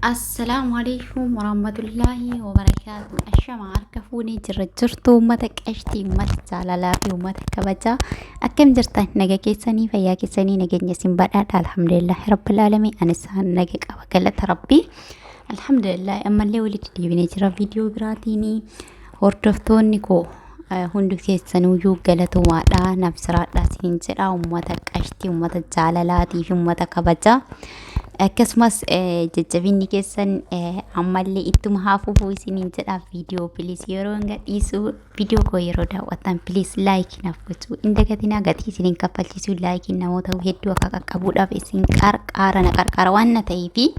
Assalaamu alaikum warahmatullaahi wabarakaatu. Ashama harka fuunee jirra jirtu uummata qashtii, uummata jaalalaa fi uummata kabajaa. Akkam jirtan? Naga keessanii, fayyaa keessanii, nageenya isin badhaadha. Alhamdulillaahi rabbil aalamiin. Anis naga qaba, galata rabbii. Alhamdulillah, ammallee walitti deebinee jira viidiyoo biraatiin. Hordoftoonni koo hundi keessanuyyuu galatomaadha, naaf jiraadha isiniin jedha. Uummata qashtii, uummata jaalalaatii fi uummata kabajaa. Akkasumas jajjabinni keessan ammallee ittuma haa fufuu isiniin jedha. Viidiyoo please yeroo hin gadhiisu, viidiyoo koo yeroo daawwattan please like naaf gochuu hin dagatinaa. Gatii isiniin kaffalchiisuu likeiin namoota hedduu akka qaqqabuudhaaf isin qarqaara, na qarqaara waan na ta'eefi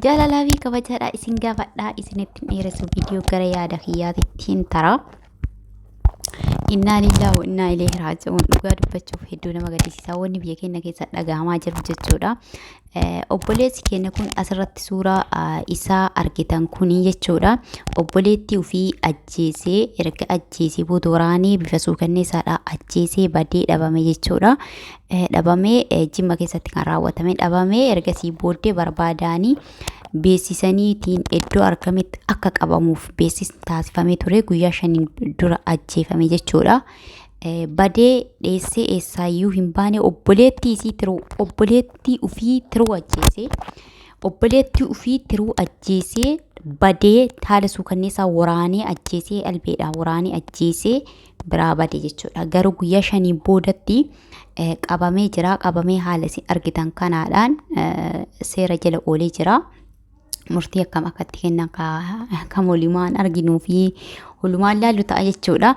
jaalalaa fi kabajaadha isin gaafadhaa. Isinitti hin dheeressu, viidiyoo gara yaada kiyyaatitti hin tara. Innaa lillaa wa innaa ilayhi raaji'uun. Dhugaa dubbachuuf hedduu nama gaddisiisa wanni biyya keenya keessa dhagahamaa jiru jechuudha. Obboleessi keenya kun asirratti suuraa isaa argitan kuni jechuudha. Obboleettii ofii ajjeesee, erga ajjeesee booda waraanee bifa suukanneessaadhaa ajjeesee badee dhabame jechuudha. Dhabamee Jimma keessatti kan raawwatame, dhabamee ergasii booddee barbaadaanii beeksisaniitiin iddoo argametti akka qabamuuf beeksisni taasifamee ture. Guyyaa 5n dura ajjeefame jechuudha. Badee dheessee eessaayyuu hin baane. Obboleettii isii tiruu, obboleettii ofii tiruu ajjeesee, obboleettii ofii tiruu ajjeesee badee, haala suukanneessaa waraanee ajjeesee, albeedhaan waraanee ajjeesee biraa bade jechuudha. Garuu guyyaa 5n boodatti qabamee jira. Qabamee haala isin argitan kanaadhaan seera jala oolee jira. Murtii akkam akka itti kennan kan walumaan arginuu fi walumaan laallu ta'a jechuudha.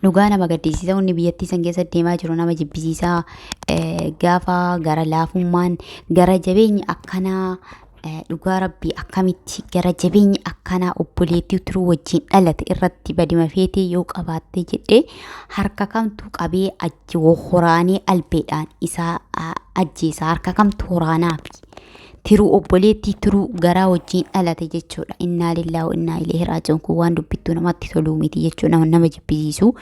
Dhugaa nama gaddisiisa, wanni biyyattii san keessa deemaa jiru nama jibbisiisa. Gaafa gara laafummaan, gara jabeenyi akkanaa, dhugaa rabbii akkamitti gara jabeenyi akkanaa obboleettii turuu wajjin dhalate irratti badima feetee yoo qabaattee jedhee harka kamtu qabee achi horaanee albeedhaan isaa ajjeesa? Harka kamtu horaanaa fi tiruu, obboleettii tiruu garaa wajjin dhalate jechuudha. Innaa lillaahi wa innaa ilayhi raaji'uun. Kun waan dubbittuu namatti toluu miti jechuudha, nama jibbisiisu.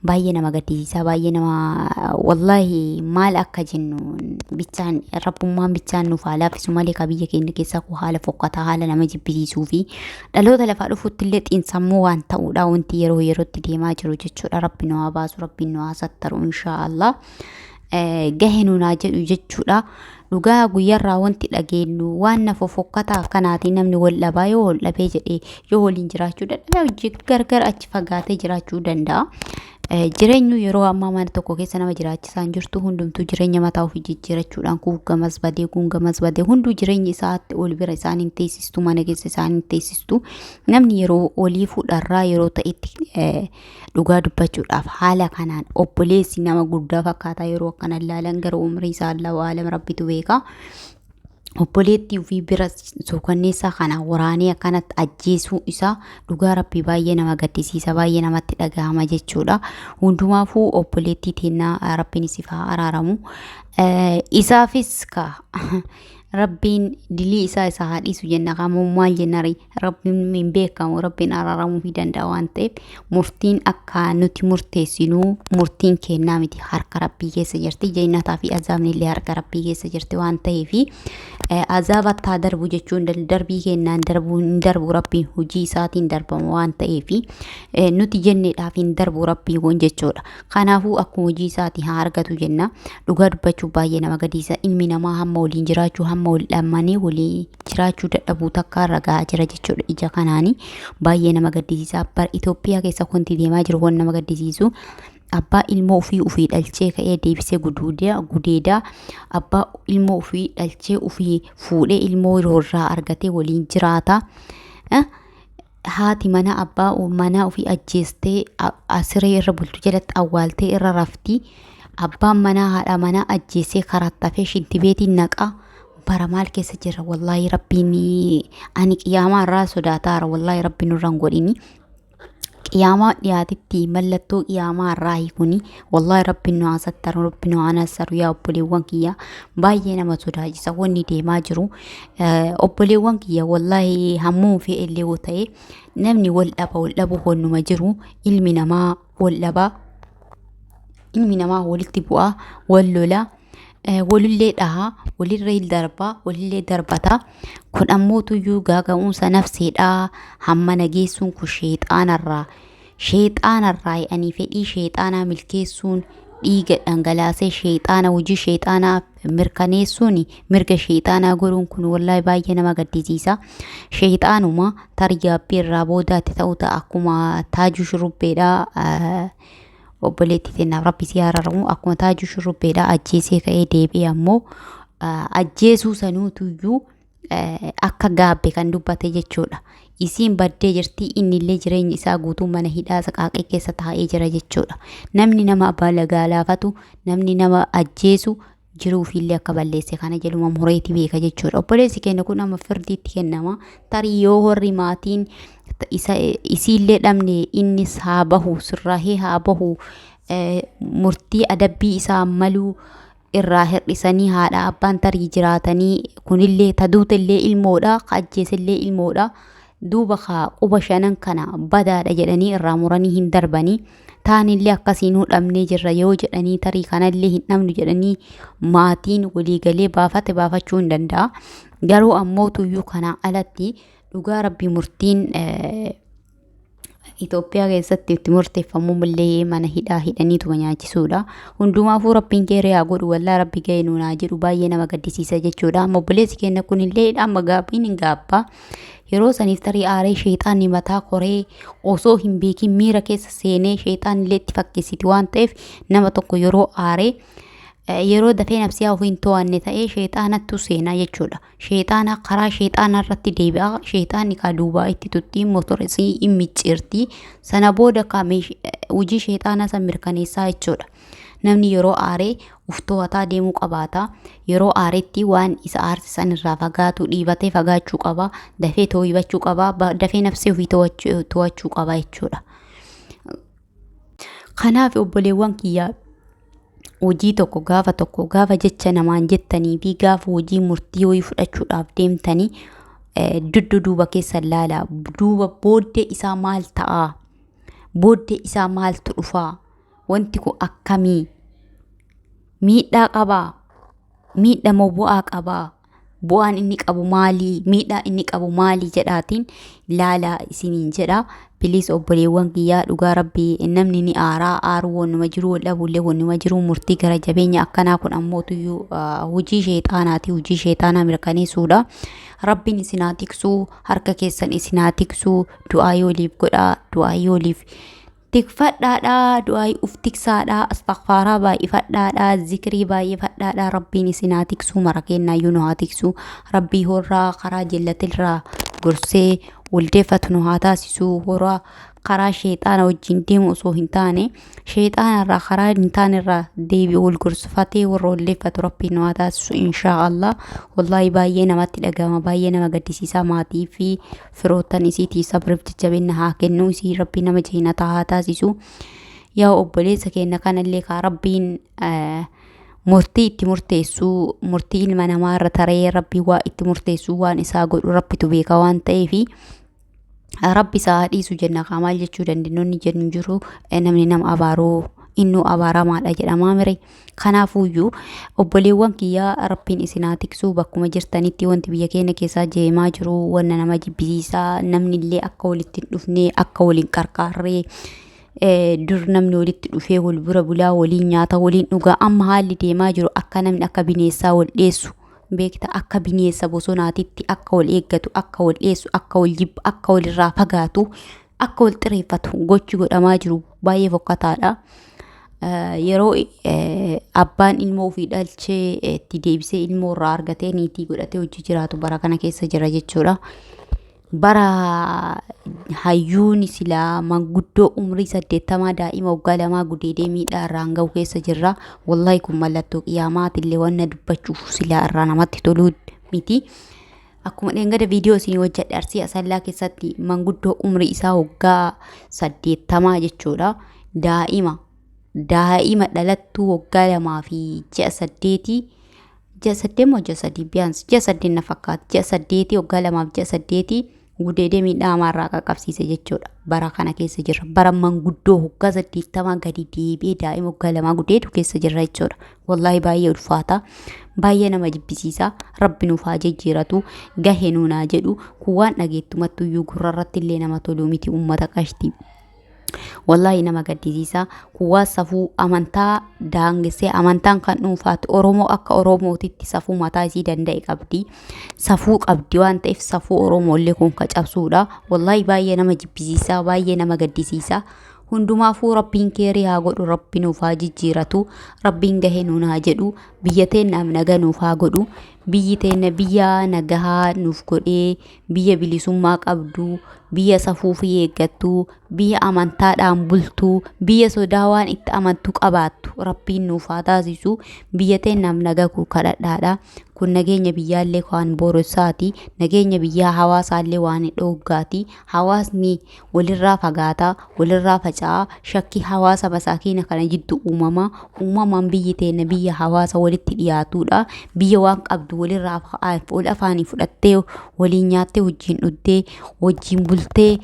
Baay'ee nama gaddisiisa, baay'ee nama, wallaahi maal akka jennu bichaan rabbummaan bichaan nuuf haa laaffisu malee, ka biyya keenya keessaa kun haala fokkataa, haala nama jibbisiisuu fi dhaloota lafaa dhufutti illee xiinsammuu waan ta'uudha wanti yeroo yerootti deemaa jiru jechuudha. Rabbi nu haa baasu, rabbi nu haa sattaru, inshaallah. Gahe nuun haa jedhu jechuudha. Dhugaa guyyaarraa wanti dhageenyu waan na fofokkataa akkanaatiin namni wal dhabaa, yoo wal dhabee jedhee yoo waliin jiraachuu dadhabee hojii gargar achi fagaatee jiraachuu danda'a. Jireenyu yeroo ammaa mana tokko keessa nama jiraachisaa hin jirtu. Hundumtuu jireenya mataa ofii jijjiirachuudhaan kun gamas badee, kun gamas badee, hunduu jireenya isaatti ol bira isaan hin teessistu, mana keessa isaan hin teessistu. Namni yeroo olii fuudharraa yeroo ta'etti, dhugaa dubbachuudhaaf haala kanaan obboleessi nama guddaa fakkaataa yeroo akkana ilaalan, garuu umrii isaa Allahu aalam, rabbitu beeka. Obboleettii ofii bira suukanneessaa kana waraanee akkanatti ajjeesuu isaa dhugaa rabbii baay'ee nama gaddisiisa, baay'ee namatti dhagahama jechuudha. Hundumaafuu obboleettii teennaa rabbiin isiif haa araaramu. Isaafis ka rabbiin dilii isaa isa haa dhiisu jenna, kamuu maal jenna? Rabbiin hin beekamu, rabbiin araaramuu fi danda'a waan ta'eef murtiin akka nuti murteessinuu murtiin kennaa miti, harka rabbii keessa jirti. Jannataa fi azaabni illee harka rabbii keessa jirti waan ta'eef azaaba taa darbu jechuun darbii kennaan darbuu hin darbu, rabbiin hojii isaatiin darbama waan ta'eef nuti jenneedhaaf hin darbu rabbiin kun jechuudha. Kanaafuu akkuma hojii isaatii haa argatu jenna. Dhugaa dubbachuuf baay'ee nama gaddisiisa. Ilmi namaa hamma waliin jiraachuu, hamma wal dhammanee waliin jiraachuu dadhabuu takka irra gahaa jira jechuudha ija kanaanii. Baay'ee nama gaddisiisa. Bara Itoophiyaa keessa wanti deemaa jiru waan nama gaddisiisu. Abbaa ilmoo ofii ofii dhalchee ka'ee deebisee gudeedaa, abbaa ilmoo ofii dhalchee ofii fuudhee ilmoo irraa argatee waliin jiraata. Haati mana abbaa manaa ofii ajjeestee siree irra bultu jalatti awwaaltee irra rafti. Abbaan manaa haadha manaa ajjeesee karaatti hafee shintibeetiin naqa. Bara maal keessa jirra? Wallaahi rabbiin ani qiyaamaa irraa sodaataara. Wallaahi rabbiin nurra hin godhini. Qiyaamaa dhiyaatitti mallattoo qiyaamaa irraa kuni. Wallaahi rabbiin nu haa sattaru, rabbi nu haa nassaru. Yaa obboleewwan kiyya, baay'ee nama sodaachisa wanni deemaa jiru. Obboleewwan kiyya, wallaahi hammuu fe'e illee yoo ta'e namni wal dhaba, wal dhabu wannuma jiru. Ilmi namaa wal dhaba, ilmi namaa walitti bu'a, wal lola. Walillee dhahaa, walirra hin darbaa, walillee darbata. Kun ammoo tuyyuu gaaga'umsa nafseedhaa hamma nageessuun kun sheexaanarraa. Sheexaanarraa ani fedhii sheexaanaa milkeessuun dhiiga dhangalaasee sheexaana hojii sheexaanaa mirkaneessuun mirga sheexaanaa godhuun kun wallaahi baay'ee nama gaddisiisa. Sheexaanuma tarii gaabbii irraa boodaatti ta'u ta'a akkuma taajuu shurrubbeedhaa obboleettii teenyaaf rabbi si araaramu akkuma taajuu shurrubbeedhaa ajjeesee ka'ee deebi'e ammoo ajjeesuu sanuutuyyuu akka gaabbe kan dubbate jechuudha. Isiin baddee jirti innillee jireenya isaa guutuu mana hidhaa saqaaqee keessa taa'ee jira jechuudha. Namni nama galaafatu namni nama ajjeesu jiruufiillee akka balleesse kana jedhuma mureeti beeka jechuudha. Obboleessi keenya kun amma firdiitti kennama. Tarii yoo warri maatiin isa isiillee dhabne innis haa bahu sirraahee haa bahu murtii adabbii isaa maluu irraa hir'isanii haadha abbaan tarii jiraatanii kunillee taduutillee ilmoodha ka ajjeesillee ilmoodha. Duuba ka quba shanan kana badaadha jedhanii irraa muranii hin darbanii. Taanillee akkasiin dhabnee jirra yoo jedhanii tarii kanallee hin dhabnu jedhanii maatiin waliigalee baafate baafachuu hin danda'a. Garuu ammoo tuyyuu kanaa alatti dhugaa rabbii murtiin Itoophiyaa keessatti itti murteeffamu illee mana hidhaa hidhaniituma nyaachisuudha. Hundumaafuu rabbiin keeree haa godhu wallaa rabbi ga'e nuun haa jedhu baay'ee nama gaddisiisa jechuudha. Amma obboleessi keenya kunillee amma gaabbiin hin gaabbaa. Yeroo saniif tarii aaree sheexaanni mataa koree osoo hin beekin miira keessa seenee sheexaanni illee itti fakkeessiti waan ta'eef nama tokko yeroo aaree yeroo dafee nafsiyaa ofii hin to'anne ta'ee sheexaanattu seenaa jechuudha. Sheexaana karaa sheexaanaa irratti deebi'a. Sheexaanni kaa duubaa itti tuttii motorisii hin micciirti. Sana booda kaa hojii sheexaanaa san mirkaneessaa jechuudha. Namni yeroo aaree uf to'ataa deemuu qabaata. Yeroo aaretti waan isa aarsisan irraa fagaatu dhiibatee fagaachuu qaba. Dafee tooyibachuu qaba. Dafee nafsee ofii to'achuu qaba jechuudha. Kanaaf obboleewwan kiyyaa hojii tokko gaafa tokko gaafa jecha namaan jettanii fi gaafa hojii murtii wayii fudhachuudhaaf deemtanii duddu duuba keessan laalaa. Duuba booddee isaa maal ta'aa? Booddee isaa maaltu dhufaa? Wanti kun akkamii? Miidhaa qabaa? Miidhaa moo bu'aa qabaa? Bu'aan inni qabu maalii? Miidhaa inni qabu maalii jedhaatiin laalaa isiniin jedha. Piliis obboleewwan kiyyaa dhugaa rabbii namni ni aaraa aaruu wannuma jiru wal dhabuullee wannuma jiru murtii gara jabeenya akkanaa kun ammoo tuyyuu hojii sheexaanaati hojii sheexaanaa mirkaneessuudha. Rabbiin isin haa tiksuu harka keessan isin haa tiksuu du'aa yooliif godhaa du'aa yooliif tikfadhaadhaa du'aa uf tiksaadhaa astaghfaaraa baay'ifadhaadhaa zikrii baay'ifadhaadhaa rabbiin isin haa tiksuu mara kennaayyuu nu haa tiksuu rabbii horraa karaa jallatirraa gorsee waldeeffatu nu haa taasisuu horaa karaa sheexaana wajjin deemu osoo hin taane sheexaanarraa karaa hin taanerraa deebi'u wal gorsifatee warra waldeeffatu rabbiin nu haa taasisu inshaa Allah. Wallaahi baay'ee namatti dhagahama baay'ee nama gaddisiisaa maatii fi firoottan isiitii sabriif jajjabina haa kennu isii rabbii nama jeenataa haa taasisu. Yaa obboleessa keenya kanallee kaa rabbiin murtii itti murteessuu murtii ilma namaa irra taree rabbii waa itti murteessuu waan isaa godhu rabbitu beeka waan ta'eefi rabbi isaa haa dhiisu jenna kaa maal jechuu dandeenyu inni jennu jiru namni nama abaaruu innuu abaaramaadha jedhamaa mire. Kanaafuyyuu obboleewwan kiyyaa rabbiin isin haa tiksuu bakkuma jirtanitti wanti biyya keenya keessaa deemaa jiru wanna nama jibbisiisaa namni illee akka walitti hin dhufne akka waliin qarqaarree dur namni walitti dhufee wal bira bulaa waliin nyaata waliin dhugaa amma haalli deemaa jiru akka namni akka bineensaa wal dheessu beekta akka bineensa bosonaatitti akka wal eeggatu akka wal dheessu akka wal jibbu akka walirraa fagaatu akka wal xireeffatu gochi godhamaa jiru baay'ee fokkataadha. Yeroo abbaan ilmoo ofii dhalchee itti deebisee ilmoo irraa argatee niitii godhatee hojii jiraatu bara kana keessa jira jechuudha. Bara hayyuun silaa manguddoo umrii 80 daa'ima waggaa 2 gudeedee miidhaa irraan gahu keessa jirra. Wallahi kun mallattoo qiyaamaatillee wanna dubbachuuf silaa irraa namatti toluu miti. Akkuma dheengada viidiyoo isinii hojjedhe Arsii Asallaa keessatti manguddoo umrii isaa waggaa 80 jechuudha. Daa'ima dhalattuu waggaa 2 fi ji'a 8 ji'a 8 moo ji'a 3 biyaans ji'a 8 na fakkaata ji'a 8 waggaa 2 fi ji'a 8 Gudeedee miidhaa hamaarraa qaqqabsiise jechuudha. Bara kana keessa jirra. Bara manguddoo hoggaa 80 gadi deebi'ee daa'ima hoggaa 2 gudeedu keessa jirra jechuudha. Wallaahi baay'ee ulfaata. Baay'ee nama jibbisiisa. Rabbi nuuf haa jijjiiratu. Gahe nuun haa jedhu. Kun waan dhageettumattuyyuu gurrarratti illee nama toluu miti uummata qashtii. Wallaahi nama gaddisiisa. Kun waan safuu amantaa daangessee amantaan kan dhuunfaati. Oromoo akka Oromootitti safuu mataa isii danda'e qabdi. Safuu qabdi waan ta'eef safuu Oromoo illee kun ka cabsuudha. Wallaahi baay'ee nama jibbisiisa. Baay'ee nama gaddisiisa. Hundumaafuu Rabbiin keerii haa godhu. Rabbi nuuf haa jijjiiratu. Rabbiin gahee nuun haa jedhu. Biyya teennaaf naga nuuf haa godhu. Biyyi teenna biyya nagahaa nuuf godhee biyya bilisummaa qabdu, biyya safuu fi eeggattu, biyya amantaadhaan bultu, biyya sodaa waan itti amantu qabaattu Rabbiin nuuf haa taasisu. Biyya teennaaf naga kadhadhaadha. Kun nageenya biyyaallee waan booressaati. Nageenya biyyaa hawaasaallee waan dhooggaati. Hawaasni walirraa fagaataa, walirraa faca'aa, shakkii hawaasa masaakiina kana jiddu uumama. Uumamaan biyyi teenna biyya hawaasa walitti dhiyaatudha. Biyya waan qabdu walirraa wal afaanii fudhattee waliin nyaattee wajjin dhugdee wajjin bultee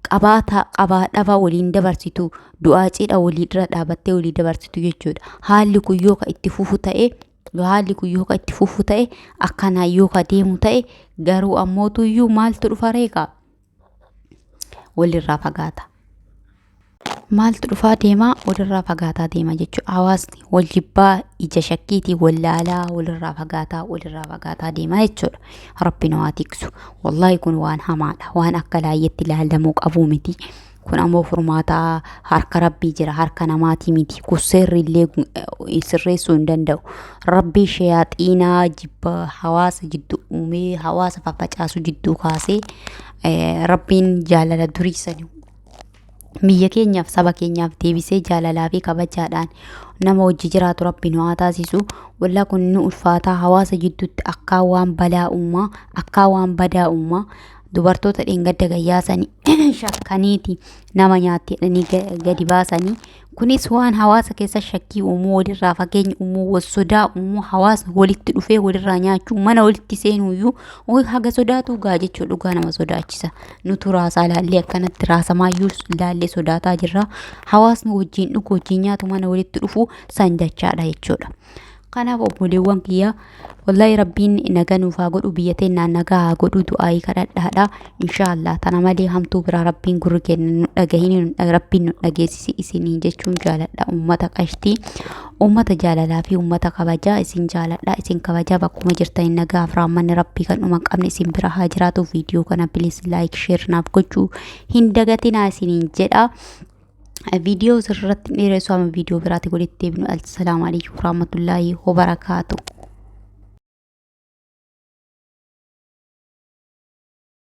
qabaata qabaa dhaba waliin dabarsitu du'aa cidha walirra dhaabattee walii dabarsitu jechuudha. Haalli kun yoo ka itti fufu ta'e haalli kun yoo ka itti fufu ta'e akkanaan yoo ka deemu ta'e garuu ammootuyyuu maaltu dhufa reeqa? Walirraa fagaata. Maaltu dhufaa deemaa? Walirraa fagaataa deema jechuudha. Hawaasni wal jibbaa ija shakkiitiin wallaalaa walirraa fagaataa walirraa fagaataa deema jechuudha. Rabbi nu haa tiksu. Wallaahi kun waan hamaadha. Waan akka laayyetti ilaalamuu qabu miti. Kun ammoo furmaata harka Rabbii jira. Harka namaatii miti. Kun seerri illee sirreessuu hin danda'u. Rabbii shayaaxiinaa jibba hawaasa jidduu uumee hawaasa faffacaasu jidduu kaasee Rabbiin jaalala durii sanii biyya keenyaaf saba keenyaaf deebisee jaalalaa fi kabajaadhaan nama hojii jiraatu Rabbi nu haa taasisu. Wallaa kun ni ulfaataa hawaasa jidduutti akkaa waan balaa uumaa akkaa waan badaa uumaa dubartoota dheengadda gayyaasanii shakkaniiti nama nyaatti jedhanii gadi baasanii kunis waan hawaasa keessa shakkii uumuu walirraa fageenya uumuu wal sodaa uumuu hawaasa walitti dhufee walirraa nyaachuu mana walitti seenuuyyuu haga sodaatuu gaa jechuu dhugaa nama sodaachisa. Nutu raasaa laallee akkanatti raasamaayyuu laallee sodaataa jirra. Hawaasni wajjin dhugu wajjin nyaatu mana walitti dhufu san jechaadha jechuudha. Kanaaf obboleewwan kiyya wallahi Rabbiin naga nuuf haa godhu biyya teennaan nagaa haa godhu du'aayii kadhadhaadha. Inshaallah tana malee hamtuu biraa Rabbiin gurri kenna nu dhagahini Rabbiin nu dhageessisi isiniin jechuun jaaladha. Uummata qashtii uummata jaalalaa fi uummata kabajaa isin jaaladha isin kabajaa bakkuma jirtan nagaaf raammanni Rabbii kan dhuma hin qabne isin bira haa jiraatu. Viidiyoo kana please like share naaf gochuu hin dagatinaa isiniin jedha. Viidiyoo sirratti dheeressu amma viidiyoo biraatti walitti deebinu. Assalaamu alaikum warahmatullaahi wabarakaatu.